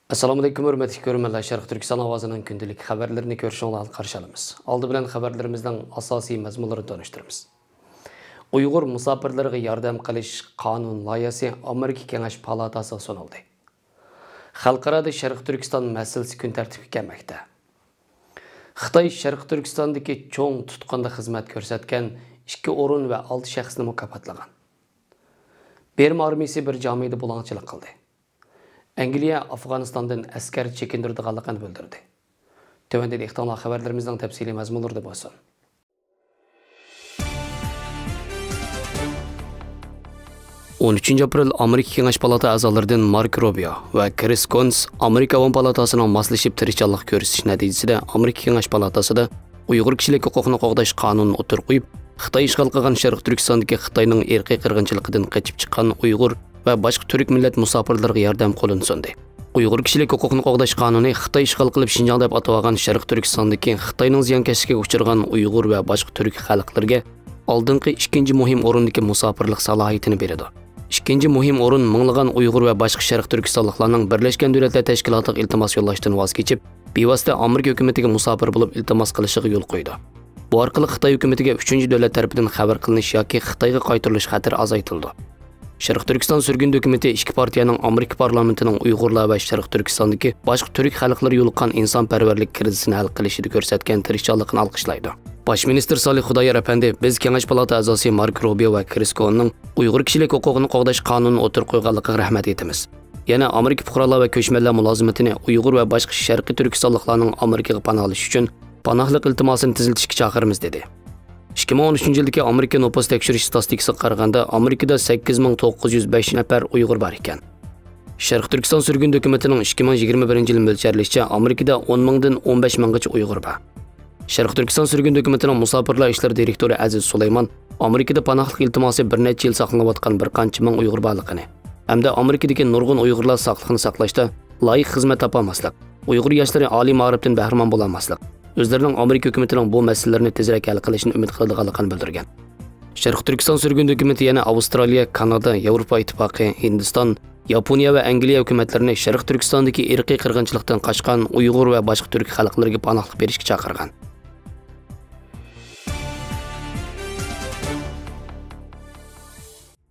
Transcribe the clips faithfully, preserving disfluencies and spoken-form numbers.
ئەسسالامۇئەلەيكۇم، ھۆرمەتلىك كۆرۈرمەنلەر، شەرقىي تۈركىستان ئاۋازىنىڭ كۈندىلىك خەۋەرلىرىنى كۆرۈشۈڭلارنى قارشى ئالىمىز. ئالدى بىلەن خەۋەرلىرىمىزنىڭ ئاساسىي مەزمۇنلىرىنى تونۇشتۇرىمىز. ئۇيغۇر مۇساپىرلىرىغا ياردەم قىلىش قانۇن لايىھەسى ئامېرىكا كېڭەش پالاتاسىغا سۇنۇلدى. خەلقئارادا شەرقىي تۈركىستان مەسىلىسى كۈن تەرتىپكە كەلمەكتە. خىتاي شەرقىي تۈركىستاندىكى چوڭ تۇتقۇندا خىزمەت كۆرسەتكەن ئىككى ئورۇن ۋە ئالتە شەخسنى مۇكاپاتلىغان. بىرما ئارمىيىسى بىر جامىدا بۇلاڭچىلىق قىلدى. ئەنگلىيە ئافغانىستاندىن ئەسكەر چېكىندۈرىدىغانلىقىنى بىلدۈردى. تۆۋەندە دىققىتىڭلار خەۋەرلىرىمىزنىڭ تەپسىلىي مەزمۇنلىرىدا بولسۇن. ئون ئۈچىنچى ئاپرېل ئامېرىكا كېڭەش پالاتا ئەزالىرىدىن مارك روبىيو ۋە كرىس كونس ئامېرىكا ئاۋام پالاتاسىنىڭ ماسلىشىپ تىرىشچانلىق كۆرسىتىش نەتىجىسىدە ئامېرىكا كېڭەش پالاتاسىدا ئۇيغۇر كىشىلىك ھوقۇقنى قوغداش قانۇنىنى ئوتتۇرىغا قويۇپ، خىتاي ئىشغال قىلغان شەرقىي تۈركىستاندىكى خىتاينىڭ ئىرقىي قىرغىنچىلىقىدىن قېچىپ چىققان ئۇيغۇر ۋە باشقا تۈرك مىللەت مۇساپىرلىرىغا ياردەم قولىنى سۇندى. ئۇيغۇر كىشىلىك ھوقۇقنى قوغداش قانۇنى خىتاي ئىشغال قىلىپ شىنجاڭ دەپ ئاتىۋالغان شەرقىي تۈركىستاندىكى خىتاينىڭ زىيانكەشلىكىگە ئۇچرىغان ئۇيغۇر ۋە باشقا تۈرك خەلقلىرىگە ئالدىنقى ئىككىنچى مۇھىم ئورۇندىكى مۇساپىرلىق سالاھىيىتىنى بېرىدۇ. ئىككىنچى مۇھىم ئورۇن مىڭلىغان ئۇيغۇر ۋە باشقا شەرقىي تۈركىستانلىقلارنىڭ بىرلەشكەن دۆلەتلەر تەشكىلاتىغا ئىلتىماس يوللاشتىن ۋاز كېچىپ، بىۋاسىتە ئامېرىكا ھۆكۈمىتىگە مۇساپىر بولۇپ ئىلتىماس قىلىشىغا يول قويىدۇ. بۇ ئارقىلىق خىتاي ھۆكۈمىتىگە ئۈچىنچى دۆلەت تەرىپىدىن خەۋەر قىلىنىش ياكى خىتايغا قايتۇرۇلۇش خەتىرى ئازايتىلىدۇ. شەرقىي تۈركىستان سۈرگۈندە ھۆكۈمىتى ئىككى پارتىيەنىڭ ئامېرىكا پارلامېنتىنىڭ ئۇيغۇرلار ۋە شەرقىي تۈركىستاندىكى باشقا تۈرك خەلقلىرى يولۇققان ئىنسانپەرۋەرلىك كىرىزىسىنى ھەل قىلىشىدا كۆرسەتكەن تىرىشچانلىقىنى ئالقىشلايدۇ. باش مىنىستىر سالىھ خۇدايار ئەپەندى، بىز كېڭەش پالاتا ئەزاسى مارك روبىيو ۋە كرىس كوننىڭ ئۇيغۇر كىشىلىك ھوقۇقىنى قوغداش قانۇنىنى ئوتتۇرىغا قويغانلىقىغا رەھمەت ئېيتىمىز. يەنە ئامېرىكا پۇقرالار ۋە كۆچمەنلەر مۇلازىمىتىنى ئۇيغۇر ۋە باشقا شەرقىي تۈركىستانلىقلارنىڭ ئامېرىكىغا پاناھلىشى ئۈچۈن پاناھلىق ئىلتىماسىنى تېزلىتىشكە چاقىرىمىز، دېدى. ئىككى مىڭ ئون ئۈچىنچى يىلدىكى ئامېرىكا نوپۇس تەكشۈرۈش ئىستاتىستىكىسىغا قارىغاندا، ئامېرىكىدا سەككىز مىڭ توققۇز يۈز بەش نەپەر ئۇيغۇر بار ئىكەن. شەرقىي تۈركىستان سۈرگۈندە ھۆكۈمىتىنىڭ ئىككى مىڭ يىگىرمە بىرىنچى يىلى مۆلچەرلىشىچە، ئامېرىكىدا ئون مىڭدىن ئون بەش مىڭغىچە ئۇيغۇر بار. شەرقىي تۈركىستان سۈرگۈندە ھۆكۈمىتىنىڭ مۇساپىرلار ئىشلىرى دىرېكتورى ئەزىز سۇلايمان ئامېرىكىدا پاناھلىق ئىلتىماسى بىر نەچچە يىل ساقلىنىۋاتقان بىر قانچە مىڭ ئۇيغۇر بارلىقىنى ھەمدە ئامېرىكىدىكى نۇرغۇن ئۇيغۇرلار ساقلىقنى ساقلاشتا لايىق خىزمەت تاپالماسلىق، ئۇيغۇر ياشلىرى ئالىي مائارىپتىن بەھرىمەن بولالماسلىق، ئۆزلىرىنىڭ ئامېرىكا ھۆكۈمىتىنىڭ بۇ مەسىلىلىرىنى تېزرەك ھەل قىلىشىنى ئۈمىد قىلىدىغانلىقىنى بىلدۈرگەن. شەرقىي تۈركىستان سۈرگۈندە ھۆكۈمىتى يەنە ئاۋسترالىيە، كانادا، ياۋروپا ئىتتىپاقى، ھىندىستان، ياپونىيە ۋە ئەنگلىيە ھۆكۈمەتلىرىنى شەرقىي تۈركىستاندىكى ئىرقىي قىرغىنچىلىقتىن قاچقان ئۇيغۇر ۋە باشقا تۈرك خەلقلىرىگە پاناھلىق بېرىشكە چاقىرغان.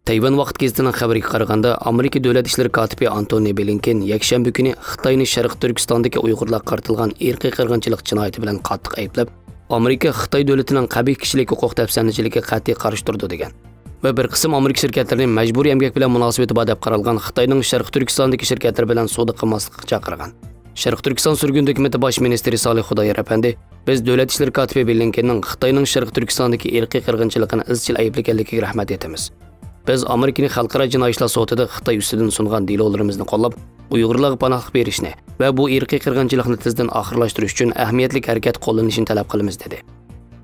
تەيۋەن ۋاقىت گېزىتىنىڭ خەۋىرىگە قارىغاندا، ئامېرىكا دۆلەت ئىشلىرى كاتىپى ئانتونى بلىنكېن يەكشەنبە كۈنى خىتاينى شەرقىي تۈركىستاندىكى ئۇيغۇرلارغا قارىتىلغان ئىرقىي قىرغىنچىلىق جىنايىتى بىلەن قاتتىق ئەيىبلەپ، ئامېرىكا خىتاي دۆلىتىنىڭ قەبىھ كىشىلىك ھوقۇق دەپسەندىچىلىكىگە قەتئىي قارشى تۇرىدۇ، دېگەن ۋە بىر قىسىم ئامېرىكا شىركەتلىرىنى مەجبۇرىي ئەمگەك بىلەن مۇناسىۋىتى بار دەپ قارالغان خىتاينىڭ شەرقىي تۈركىستاندىكى شىركەتلىرى بىلەن سودا قىلماسلىققا چاقىرغان. شەرقىي تۈركىستان سۈرگۈندە ھۆكۈمىتى باش مىنىستىرى سالىھ خۇدايار ئەپەندى، بىز دۆلەت ئىشلىرى كاتىپى بلىنكېننىڭ خىتاينىڭ شەرقىي تۈركىستاندىكى ئىرقىي قىرغىنچىلىقىنى ئىزچىل ئەيىبلىگەنلىكىگە رەھمەت ئېيتىمىز. بىز ئامېرىكىنى خەلقئارا جىنايى ئىشلار سوتىدا خىتاي ئۈستىدىن سۇنغان دېلولىرىمىزنى قوللاپ، ئۇيغۇرلارغا پاناھلىق بېرىشنى ۋە بۇ ئىرقىي قىرغىنچىلىقنى تېزدىن ئاخىرلاشتۇرۇش ئۈچۈن ئەھمىيەتلىك ھەرىكەت قوللىنىشىنى تەلەپ قىلىمىز، دېدى.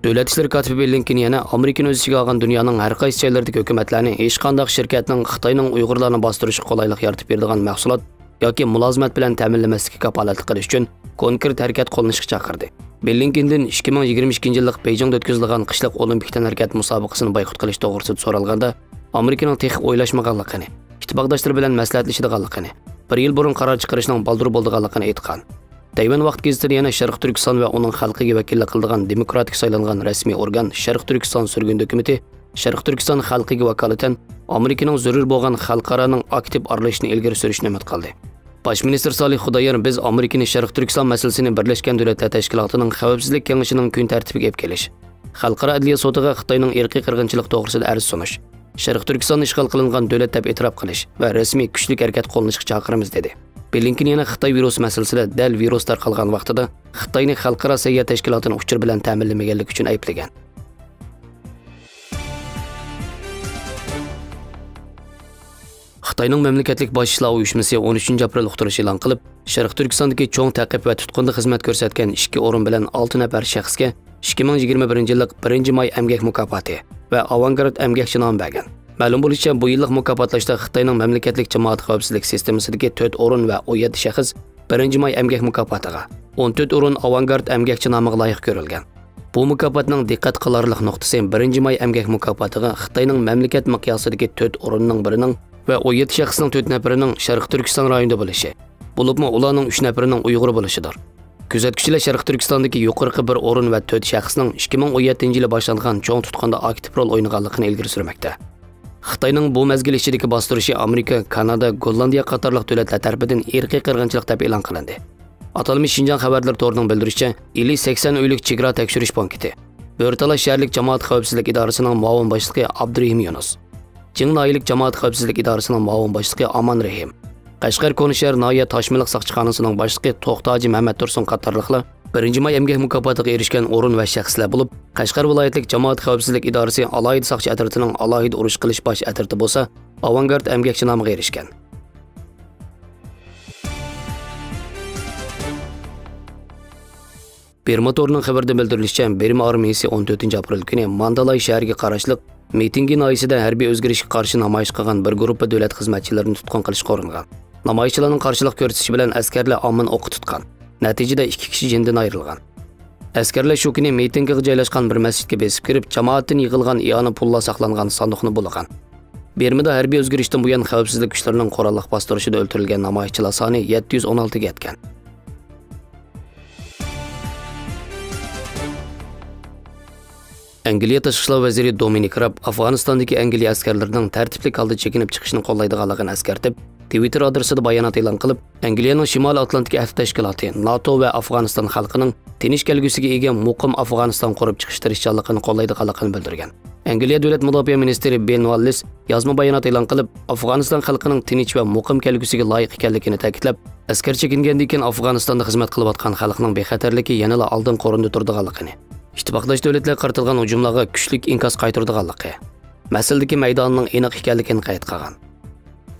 دۆلەت ئىشلىرى كاتىپى بلىنكېن يەنە ئامېرىكىنى ئۆز ئىچىگە ئالغان دۇنيانىڭ ھەر قايسى جايلىرىدىكى ھۆكۈمەتلەرنى ھېچقانداق شىركەتنىڭ خىتاينىڭ ئۇيغۇرلارنى باستۇرۇشىغا قولايلىق يارىتىپ بېرىدىغان مەھسۇلات ياكى مۇلازىمەت بىلەن تەمىنلىمەسلىككە كاپالەتلىك قىلىش ئۈچۈن كونكرېت ھەرىكەت قوللىنىشقا چاقىردى. بلىنكېندىن ئىككى مىڭ يىگىرمە ئىككىنچى يىللىق بېيجىڭدا ئۆتكۈزۈلىدىغان قىشلىق ئولىمپىك تەنھەرىكەت مۇسابىقىسىنى بايقۇت قىلىش توغرىسىدا سورالغاندا، ئامېرىكىنىڭ تېخى ئويلاشمىغانلىقىنى، ئىتتىپاقداشلىرى بىلەن مەسلىھەتلىشىدىغانلىقىنى، بىر يىل بۇرۇن قارار چىقىرىشنىڭ بالدۇر بولىدىغانلىقىنى ئېيتقان. تەيۋەن ۋاقىت گېزىتىدە يەنە شەرقىي تۈركىستان ۋە ئۇنىڭ خەلقىگە ۋەكىللىك قىلىدىغان دېموكراتىك سايلانغان رەسمىي ئورگان شەرقىي تۈركىستان سۈرگۈندە ھۆكۈمىتى شەرقىي تۈركىستان خەلقىگە ۋاكالىتەن ئامېرىكىنىڭ زۆرۈر بولغان خەلقئارانىڭ ئاكتىپ ئارىلىشىشىنى ئىلگىرى سۈرۈشىنى ئۈمىد قىلدى. باش مىنىستىر سالىھ خۇدايار، بىز ئامېرىكىنى شەرقىي تۈركىستان مەسىلىسىنى بىرلەشكەن دۆلەتلەر تەشكىلاتىنىڭ خەۋپسىزلىك كېڭىشىنىڭ كۈن تەرتىپىگە ئېلىپ كېلىش، خەلقئارا ئەدلىيە سوتىغا خىتاينىڭ ئىرقىي قىرغىنچىلىق توغرىسىدا ئەرز سۇنۇش، شەرقىي تۈركىستاننى ئىشغال قىلىنغان دۆلەت دەپ ئېتىراپ قىلىش ۋە رەسمىي كۈچلۈك ھەرىكەت قوللىنىشقا چاقىرىمىز، دېدى. بلىنكېن يەنە خىتاي ۋىرۇس مەسىلىسىدە دەل ۋىرۇس تارقالغان ۋاقتىدا خىتاينى خەلقئارا سەھىيە تەشكىلاتىنىڭ ئۇچۇر بىلەن تەمىنلىمىگەنلىكى ئۈچۈن ئەيىبلىگەن. خىتاينىڭ مەملىكەتلىك باش ئىشلار ئۇيۇشمىسى ئون ئۈچىنچى ئاپرېل ئۇقتۇرۇش ئېلان قىلىپ، شەرقىي تۈركىستاندىكى چوڭ تەقىب ۋە تۇتقۇندا خىزمەت كۆرسەتكەن ئىككى ئورۇن بىلەن ئالتە نەپەر شەخسكە ئىككى مىڭ يىگىرمە بىرىنچى يىللىق بىرىنچى ماي ئەمگەك مۇكاپاتى ۋە ئاۋانگارد ئەمگەكچى نامى بەرگەن. مەلۇم بولۇشىچە، بۇ يىللىق مۇكاپاتلاشتا خىتاينىڭ مەملىكەتلىك جامائەت خەۋپسىزلىك سىستېمىسىدىكى تۆت ئورۇن ۋە ئون يەتتە شەخس بىرىنچى ماي ئەمگەك مۇكاپاتىغا، ئون تۆت ئورۇن ئاۋانگارد ئەمگەكچى نامىغا لايىق كۆرۈلگەن. بۇ مۇكاپاتنىڭ دىققەت قىلارلىق نۇقتىسى بىرىنچى ماي ئەمگەك مۇكاپاتىغا خىتاينىڭ مەملىكەت مىقياسىدىكى تۆت ئورۇننىڭ بىرىنىڭ ۋە ئون يەتتە شەخسنىڭ تۆت نەپىرىنىڭ شەرقىي تۈركىستان رايونىدا بولۇشى، بولۇپمۇ ئۇلارنىڭ ئۈچ نەپىرىنىڭ ئۇيغۇر بولۇشىدۇر. كۆزەتكۈچىلەر شەرقىي تۈركىستاندىكى يۇقىرىقى بىر ئورۇن ۋە تۆت شەخسنىڭ ئىككى مىڭ ئون يەتتىنچى يىلى باشلانغان چوڭ تۇتقۇندا ئاكتىپ رول ئوينىغانلىقىنى ئىلگىرى سۈرمەكتە. خىتاينىڭ بۇ مەزگىل ئىچىدىكى باستۇرۇشى ئامېرىكا، كانادا، گوللاندىيە قاتارلىق دۆلەتلەر تەرىپىدىن ئىرقىي قىرغىنچىلىق دەپ ئېلان قىلىندى. ئاتالمىش شىنجاڭ خەۋەرلىرى تورىنىڭ بىلدۈرۈشىچە، ئىلى سەكسەن ئۆيلۈك چېگرا تەكشۈرۈش پونكىتى، بۆرتالا شەھەرلىك جامائەت خەۋپسىزلىك ئىدارىسىنىڭ مۇئاۋىن باشلىقى ئابدۇرېھىم يۇنۇس، جىڭ ناھىيەلىك جامائەت خەۋپسىزلىك ئىدارىسىنىڭ مۇئاۋىن باشلىقى ئامان رېھىم، قەشقەر كونىشەھەر ناھىيە تاشمىلىق ساقچىخانىسىنىڭ باشلىقى توختى ھاجى مەمەتتۇرسۇن قاتارلىقلار بىرىنچى ماي ئەمگەك مۇكاپاتىغا ئېرىشكەن ئورۇن ۋە شەخسلەر بولۇپ، قەشقەر ۋىلايەتلىك جامائەت خەۋپسىزلىك ئىدارىسى ئالاھىدە ساقچى ئەترىتىنىڭ ئالاھىدە ئۇرۇش قىلىش باش ئەترىتى بولسا ئاۋانگارد ئەمگەكچى نامىغا ئېرىشكەن. بىرما تورىنىڭ خەۋىرىدە بىلدۈرۈلۈشىچە، بىرما ئارمىيىسى ئون تۆتىنچى ئاپرېل كۈنى ماندالاي شەھىرىگە قاراشلىق مىتىنگى ناھىيەسىدە ھەربىي ئۆزگىرىشكە قارشى نامايىش قىلغان بىر گۇرۇپپا دۆلەت خىزمەتچىلىرىنى تۇتقۇن قىلىشقا ئۇرۇنغان. نامايىشچىلارنىڭ قارشىلىق كۆرسىتىشى بىلەن ئەسكەرلەر ئاممىنى ئوققا تۇتقان. نەتىجىدە ئىككى كىشى جېنىدىن ئايرىلغان. ئەسكەرلەر شۇ كۈنى مىتىنگىغا جايلاشقان بىر مەسچىتكە بېسىپ كىرىپ، جامائەتتىن يىغىلغان ئىئانە پۇللار ساقلانغان ساندۇقنى بۇلىغان. بىرمىدا ھەربىي ئۆزگىرىشتىن بۇيان خەۋپسىزلىك كۈچلىرىنىڭ قوراللىق باستۇرۇشىدا ئۆلتۈرۈلگەن نامايىشچىلار سانى يەتتە يۈز ئون ئالتىگە يەتكەن. ئەنگلىيە تاشقى ئىشلار ۋەزىرى دومىنىك راب ئافغانىستاندىكى ئەنگلىيە ئەسكەرلىرىنىڭ تەرتىپلىك ھالدا چېكىنىپ چىقىشىنى قوللايدىغانلىقىنى ئەسكەرتىپ، تىۋىتتېر ئادرېسىدا بايانات ئېلان قىلىپ، ئەنگلىيەنىڭ شىمالىي ئاتلانتىك ئەھدى تەشكىلاتى، ناتو ۋە ئافغانىستان خەلقىنىڭ تىنچ كەلگۈسىگە ئىگە مۇقىم ئافغانىستان قۇرۇپ چىقىش تىرىشچانلىقىنى قوللايدىغانلىقىنى بىلدۈرگەن. ئەنگلىيە دۆلەت مۇداپىئە مىنىستىرى بېن ۋاللېس يازما بايانات ئېلان قىلىپ، ئافغانىستان خەلقىنىڭ تىنچ ۋە مۇقىم كەلگۈسىگە لايىق ئىكەنلىكىنى تەكىتلەپ، ئەسكەر چېكىنگەندىن كېيىن ئافغانىستاندا خىزمەت قىلىۋاتقان خەلقنىڭ بىخەتەرلىكى يەنىلا ئالدىنقى ئورۇندا تۇرىدىغانلىقىنى، ئىتتىپاقداش دۆلەتلەرگە قارىتىلغان ھۇجۇملارغا كۈچلۈك ئىنكاس قايتۇرىدىغانلىقى، مەسىلىدىكى مەيدانىنىڭ ئېنىق ئىكەنلىكىنى قەيت قىلغان.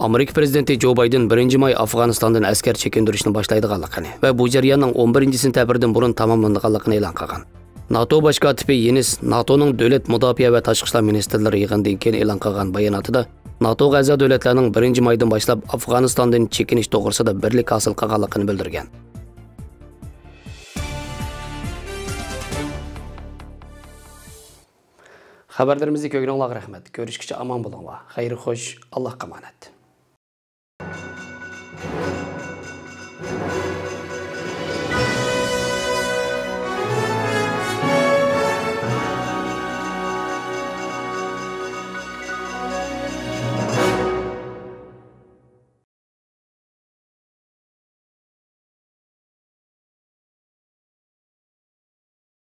ئامېرىكا پىرېزىدېنتى جو بايدېن بىرىنچى ماي ئافغانىستاندىن ئەسكەر چېكىندۈرۈشنى باشلايدىغانلىقىنى ۋە بۇ جەرياننىڭ ئون بىرىنچى سېنتەبىردىن بۇرۇن تاماملىنىدىغانلىقىنى ئېلان قىلغان. ناتو باش كاتىپى يېنس ناتونىڭ دۆلەت مۇداپىئە ۋە تاشقى ئىشلار مىنىستىرلىرى يىغىنىدىن كېيىن ئېلان قىلغان باياناتىدا، ناتوغا ئەزا دۆلەتلەرنىڭ بىرىنچى مايدىن باشلاپ ئافغانىستاندىن چېكىنىش توغرىسىدا بىرلىك ھاسىل قىلغانلىقىنى بىلدۈرگەن. خەۋەرلىرىمىزنى كۆرگىنىڭلارغا رەھمەت. كۆرۈشكىچە ئامان بولۇڭلار. خەير خوش، ئاللاھقا ئامانەت.